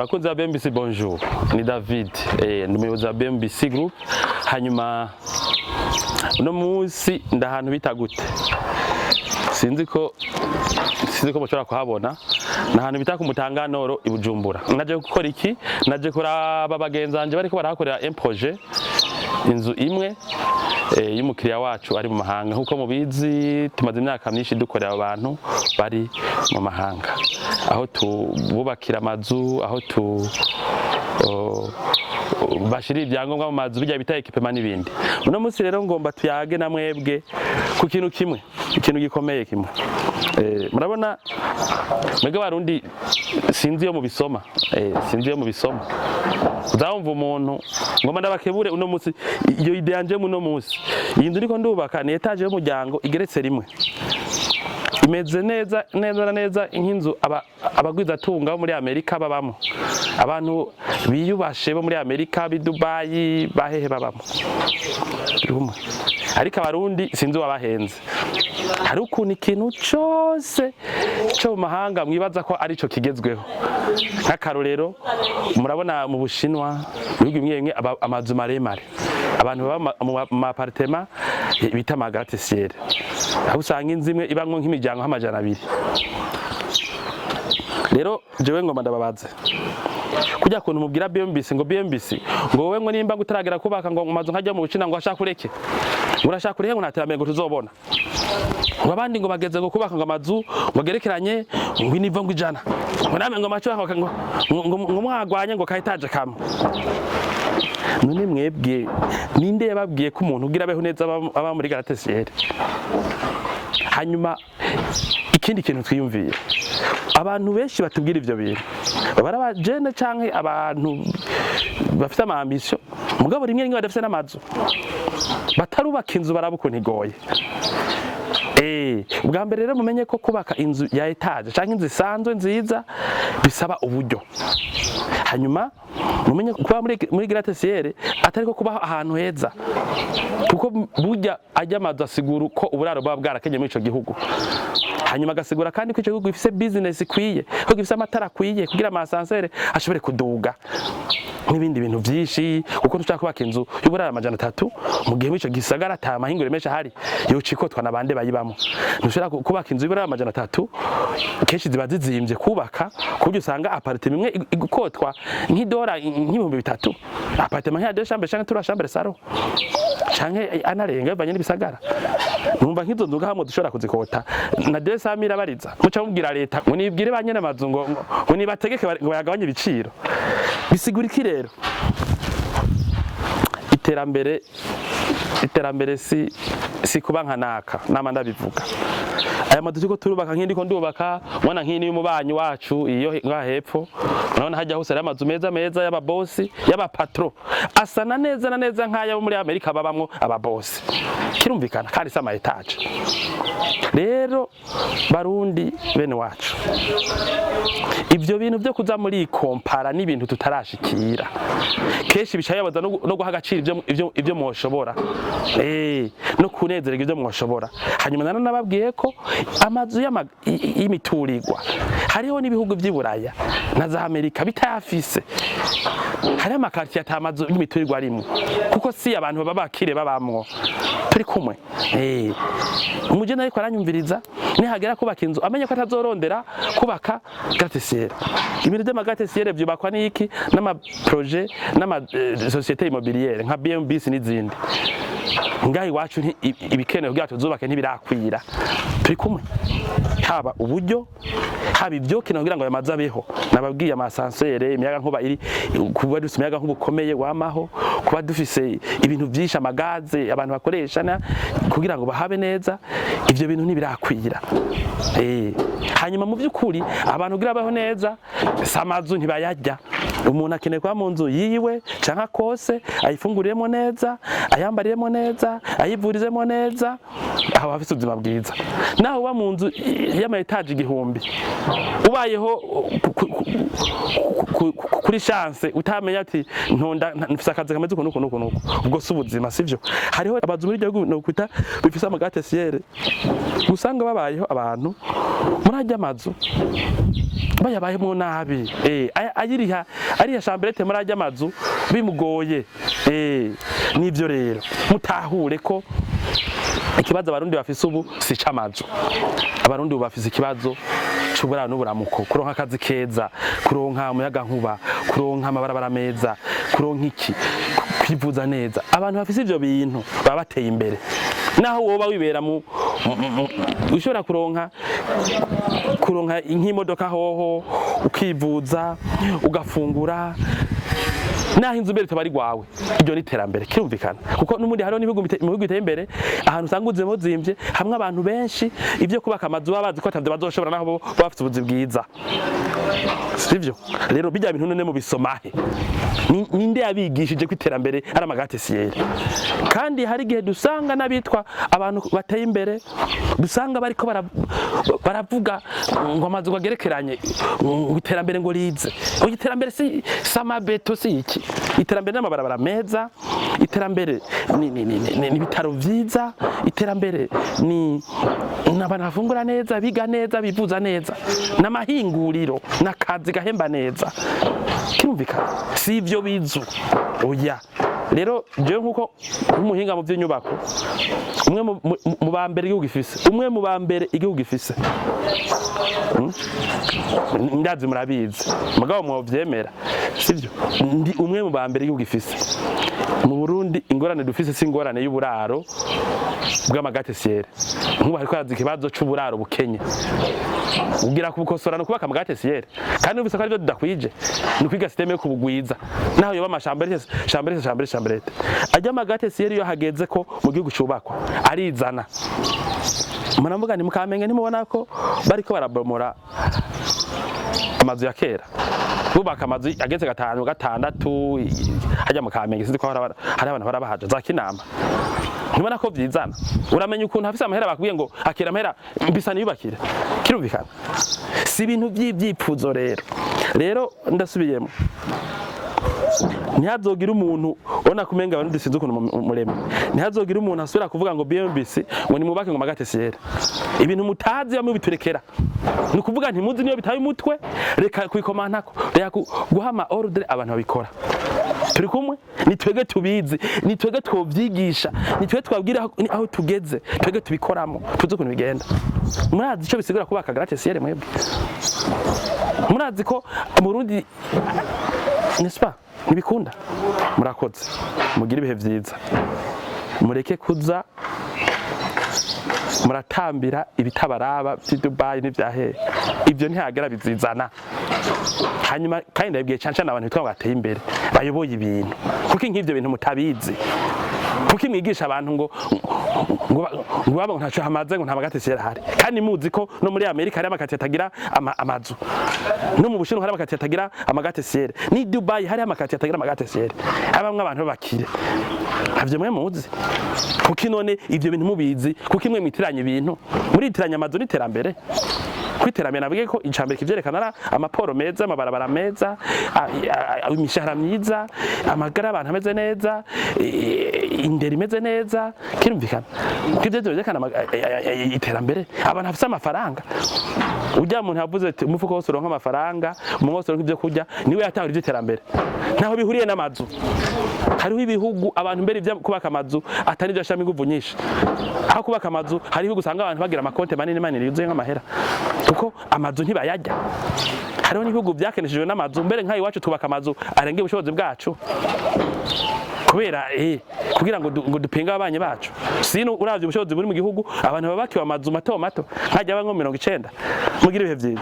Bakunzi ba BMBC, bonjour. Ni David, ni umuyobozi wa BMBC Group. Hanyuma uno munsi ndahantu bita gute? Sinzi ko mushobora kuhabona. Ni ahantu bita ku Mutanga Nord i Bujumbura. Naje gukora iki? Naje kuraba bagenzi banje bariko barahakorera un projet, inzu imwe y'umukiriya wacu ari mu mahanga. Nkuko mubizi, tumaze imyaka myinshi dukorera abantu bari mu mahanga, aho tububakira amazu, aho tu bashira ibyangombwa mu mazu, bijya bita équipement n'ibindi. Uno munsi rero ngomba tuyage na mwebwe ku kintu kimwe, ikintu gikomeye kimwe. Murabona mwebwe Barundi, sinzi iyo mubisoma, sinzi iyo mubisoma. Uzawumva umuntu, ngomba ndabakebure uno munsi. Iyo idée yanje muno munsi, iyi nzu ndiko ndubaka ni étage y'umuryango igeretse rimwe, imeze neza neza na neza nk'inzu abagwizatunga bo muri Amerika babamo, abantu biyubashe bo muri Amerika, b'i Dubayi, bahehe babamo. Rumwe. Ariko Abarundi sinzi wabahenze, hari ukuntu ikintu cose co mu mahanga mwibaza ko arico kigezweho. Nk'akarorero, murabona mu Bushinwa, mu bihugu bimwe bimwe, amazu maremare, abantu baba mu ma appartement bita ama gratte-ciel, aho usanga inzu imwe ibamwo nk'imiryango nk'amajana 2. Rero jewe ngomba ndababaze, kujya kuntu mubwira BMBC ngo BMBC ngo wowe ngo nimba gutaragera kubaka ngo mu mazu nkajya mu Bucina, ngo ashaka ureke, ngo urashaka ureke, ngo nta terambere ngo tuzobona, ngo abandi ngo bageze ngo kubaka ngo amazu ngo agerekeranye ngo inivo ngo 100, ngo namwe ngo maco ngo mwagwanye ngo ka étage kamwe. None mwebwe ninde yababwiye ko umuntu ugira abeho neza aba muri gratte-ciel? Hanyuma ikindi kintu twiyumviye, abantu benshi batubwira ivyo bintu baba ari abajene canke abantu bafite ama ambition, mugabo rimwe rimwe badafite n'amazu, batarubaka inzu baraba ukuntu igoye. Ubwa mbere rero mumenye ko kubaka inzu ya étage canke inzu isanzwe nziza bisaba uburyo. Hanyuma mumenye ko kuba muri gratte-ciel atari ko kubaho ahantu heza, kuko burya ajya amazu asigura ko uburaro buba bwarakenye muri ico gihugu. Hanyuma agasigura kandi ko ico gihugu gifise business ikwiye, ko gifise amatara akwiye kugira ama ascenseur ashobore kuduga n'ibindi bintu vyinshi, kuko ntushaka kubaka inzu y'uburaro 300 mu gihe muri ico gisagara ata mahinguriro menshi ahari yoca ikotwa na bande bayibamo. Ntushobora kubaka inzu y'uburaro 300, kenshi ziba zizimvye kubaka, ku buryo usanga appartement imwe ikotwa nk'idora nk'ibihumbi 3, appartement nk'iya deux chambres canke trois chambres salon, canke anarenga bivanye n'ibisagara. Numva nk'izo nzu hamwe dushobora kuzikota na 200 mille abariza, muca mubwira leta ngo nibwire ba nyene amazu ngo nibategeke ngo bayagabanye ibiciro. Bisigura iki rero? Iterambere si kuba nka naka. Nama ndabivuga, aya mazu turiko turubaka, nk'indi ko ndubaka, ubona nk'ini y'umubanyi wacu iyo ngaha hepfo, urabona hajya hose hari amazu meza meza y'ababosi, y'aba patron, asa na neza na neza nk'aya bo muri Amerika babamwo ababosi. Kirumvikana kandi si ama étage. Rero Barundi bene wacu, ivyo bintu vyo kuza muri kompara n'ibintu tutarashikira kenshi bica bibaza no guha agaciro ivyo mwoshobora, no kunezererwa ivyo mwoshobora. Hanyuma nababwiye ko amazu y'imiturirwa hariho n'ibihugu vy'i Buraya na za Amerika bitayafise. Hariho ama quartier ata mazu y'imiturirwa arimwo, kuko si abantu baba bakire babamwo. Turi kumwe? Umugeni ariko aranyumviriza, nihagera kubaka inzu amenye ko atazorondera kubaka gratte-ciel. Ibintu vy'ama gratte-ciel vyubakwa n'iki? N'ama projet, n'ama société immobilière nka BMBC n'izindi. Ngaha iwacu ibikenewe kugira tuzubake ntibirakwira. Turi kumwe? Haba uburyo, haba ibyokenewe kugira ngo ayo mazu abeho, nababwiye ama ascenseur, imiyaga nkuba iri, kuba dufise umuyaga nkuba ukomeye wamaho, kuba dufise ibintu vyinshi, amagaze abantu bakoresha kugira ngo bahabe neza, ivyo bintu ntibirakwira. Hanyuma mu by'ukuri abantu kugira babeho neza si amazu, ntibayarya. Umuntu akeneye kuba mu nzu yiwe canke akose, ayifunguriremo neza, ayambariremo neza, ayivurizemo neza, aho afise ubuzima bwiza. Naho uba mu nzu y'ama étage 1000, ubayeho Kuri chance utamenya ati ntonda mfise akazi kameze uku nuku nuku nuku, ubwo si ubuzima, sivyo? Hariho abazu muri iryo gihugu nokwita bifise ama gratte-ciel, usanga babayeho abantu muri arya mazu bayabayemwo nabi, ayiriha ariya chambrette muri arya mazu bimugoye. Nivyo rero, mutahure ko ikibazo Abarundi bafise ubu si c'amazu. Abarundi ubu bafise ikibazo c'uburaro n'uburamuko, kuronka akazi keza, kuronka umuyagankuba, kuronka amabarabara meza, kuronka iki, kwivuza neza. Abantu bafise ivyo bintu baba bateye imbere, naho woba wibera mu ushobora kuronka nk'imodoka hoho, ukivuza, ugafungura, naho inzu mbere itaba ari rwawe, iryo ni iterambere, kirumvikana. Kuko n'ubundi hariho n'ibihugu mu bihugu biteye imbere, ahantu usanga ubuzima buzimvye, hamwe abantu benshi ivyo kubaka amazu baba bazi ko atavyo bazoshobora, naho bo baba bafise ubuzi bwiza, sivyo? Rero bijya bintu none mubisomahe? Ninde yabigishije ko iterambere ari ama gratte-ciel? Kandi hari igihe dusanga n'abitwa abantu bateye imbere, dusanga bariko baravuga ngo amazu agerekeranye, ngo iterambere ngo rize. Oya, iterambere si amabeto, si iki. Iterambere n'amabarabara meza, iterambere ni ibitaro vyiza, iterambere ni abantu bafungura neza, biga neza, bivuza neza, n'amahinguriro n'akazi gahemba neza, kirumvikana. Si ivyo bizu, oya. Rero jewe nkuko nk'umuhinga mu by'inyubako, umwe mu ba mbere igihugu gifise, umwe mu ba mbere igihugu gifise, ndazi murabizi, mugabo mwovyemera, sivyo? Ndi umwe mu ba mbere igihugu gifise. Mu Burundi ingorane dufise si ingorane y'uburaro bw'ama gratte-ciel. Nk'ubu hariko haza ikibazo c'uburaro bukenye, ugira kubukosora no kubaka ama gratte-ciel, kandi numvise ko arivyo tudakwije, ni ukwiga système yo kubugwiza, naho yoba ama chambrettes, chambrette, chambrette, chambrette. Ajya ama gratte-ciel iyo hageze ko mu gihugu cubakwa arizana. Muravuga ni mukamenge, ntimubona ko bariko barabomora amazu ya kera, bubaka amazu ageze gatanu, gatandatu hajya mu Kamenge? Sinzi ko hari abantu barabahaja za Kinama. Ntubona ko vyizana? Uramenya ukuntu hafise amahera, bakubwiye ngo akira amahera mbisa niyubakire, kirumvikana. Si ibintu vy'ivyipfuzo. Rero ndasubiyemo, ntihazogira umuntu ubona kumenga abantu dusinze ukuntu muremwe, ntihazogira umuntu asubira kuvuga ngo BMBC ngo nimubake ngo ama gratte-ciel. Ibintu mutazi bamwe biturekera, ni ukuvuga ntimuzi niyo bitaye umutwe. Reka kubikomantako, reka guha ama ordre abantu babikora. Turi kumwe, ni twebwe tubizi, ni twebwe twovyigisha, ni twebwe twabwira aho tugeze, twebwe tubikoramo, tuzi ukuntu bigenda. Murazi ico bisigura kubaka gratte-ciel? Mwebwe murazi ko mu Burundi, n'est-ce pas, ntibikunda. Murakoze, mugire ibihe vyiza, mureke kuza muratambira ibitabaraba vy'i Dubai n'ivya hehe. Ivyo ntihagera bizizana. Hanyuma kandi ndabibwiye cane cane abantu bitwa ngo bateye imbere, bayoboye ibintu, kuko nk'ivyo bintu mutabizi, kuko mwigisha abantu ngo baba ngo ntaco hamaze, ngo nta ma gratte-ciel ahari, kandi muzi ko no muri Amerika hari ama quartier atagira amazu, no mu Bushinwa hari ama quartier atagira ama gratte-ciel, ni Dubai hari ama quartier atagira ama gratte-ciel, habamwe abantu b'abakire. Ntavyo mwe muzi? Kuki none ivyo bintu mubizi, kuki mwe mwitiranya ibintu, muritiranya amazu n'iterambere? Kwiterambere navuge ko icambere kivyerekana ari amaporo meza, amabarabara meza, imishahara myiza, amagara y'abantu ameze neza, indero imeze neza, kirumvikana ko ivyo vyerekana iterambere. Abantu bafise amafaranga, urya muntu yavuze ati umufuko wose uronka amafaranga, umuntu wose uronka ivyo kurya, niwe yatahura ivy'iterambere. Ntaho bihuriye n'amazu. Hariho ibihugu abantu mbere ivyo kubaka amazu atari ivyo ashiramo inguvu nyinshi. Aho kubaka amazu, hari ibihugu usanga abantu bagira amakonte manini manini yuzuye nk'amahera, kuko amazu ntibayarya. Hariho n'ibihugu vyakeneshejwe n'amazu. Mbere nk'ayo iwacu twubaka amazu arengeye ubushobozi bwacu kubera kugira ngo ngo dupinge ababanyi bacu. Sino uravye ubushobozi buri mu gihugu, abantu baba bakiwe amazu mato mato nkajya bamwe 90. Mugira ibihe vyiza.